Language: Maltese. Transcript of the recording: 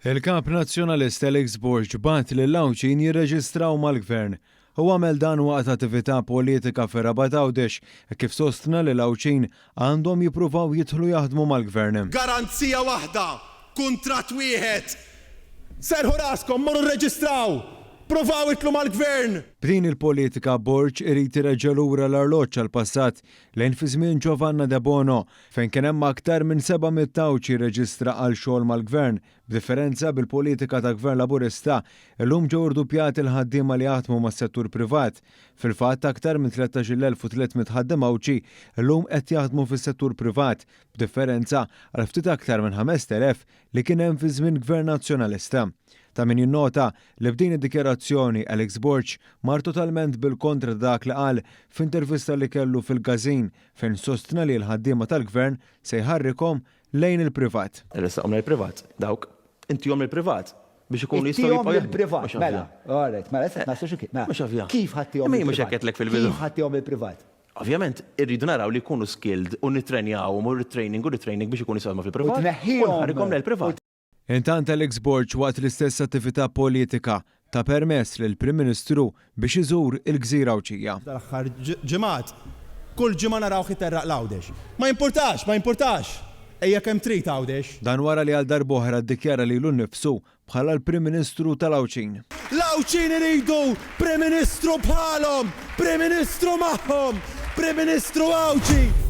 Il-Kap Nazzjonalista Alex Borg bagħat lill-Għawdxin jirreġistraw mal-Gvern. Hu għamel dan waqt attività politika fir-Rabat Għawdex hekk kif sostna li l-Għawdxin għandhom jippruvaw jidħlu jaħdmu mal-Gvern. Garanzija waħda, kuntratt wieħed. Serrħu raskom, morru rreġistraw! Pruvaw idħlu mal-Gvern! B'din il-politika Borg irid ireġġa' lura l-arloġġ għall-passat lejn fi żmien Giovanna Debono fejn kien hemm aktar minn 700 Għawdxi rreġistra għal xogħol mal-Gvern. B'differenza, bil-politika ta' Gvern Laburista, illum ġew irduppjati l-ħaddiema li jaħdmu mas-settur privat. Fil-fatt, aktar minn 13,300 ħaddiem Għawdxi llum qed jaħdmu fis-settur privat, b'differenza għal ftit aktar minn 5,000 li kien hemm fi żmien Gvern Nazzjonalista. Ta' min jinnota li b'din id-dikjarazzjoni Alex Borg mar totalment bil-kontra ta' dak li qal f'intervista li kellu fil-Każin fejn sostna li l-ħaddiema tal-Gvern se jħarrikhom lejn il-privat. Iressaqhom lejn il-privat, dawk. Intihom lill-privat biex ikunu jistgħu jibqgħu jaħdmu. Lill-privat, mela. All right, mela issa naslu xi mela. Mhux ovvja. Kif ħa ttihom lill-privat? Mhux hekk għedtlek fil-bidu. Kif ħa ttihom lill-privat? Ovvjament, irridu naraw li jkunu skilled u nittrenjawhom u retraining u retraining biex ikunu jistgħu jaħdmu fil-privat. U tneħħihom. U nħarrikhom lejn il-privat. Intant Alex Borg waqt l-istess attività politika ta permess lill-Prim Ministru biex iżur il-gżira Għawdxija. Dal-aħħar ġimgħat, kull ġimgħa narawh iterraq l-Għawdex. Ma jimpurtax, ma jimpurtax! Ejja kemm trid Għawdex. Dan wara li għal darb'oħra ddikjara lilu nnifsu bħala l-Prim Ministru tal-Għawdxin. L-Għawdxin iridu Prim Ministru bħalhom! Prim Ministru magħhom! Prim Ministru Għawdxi!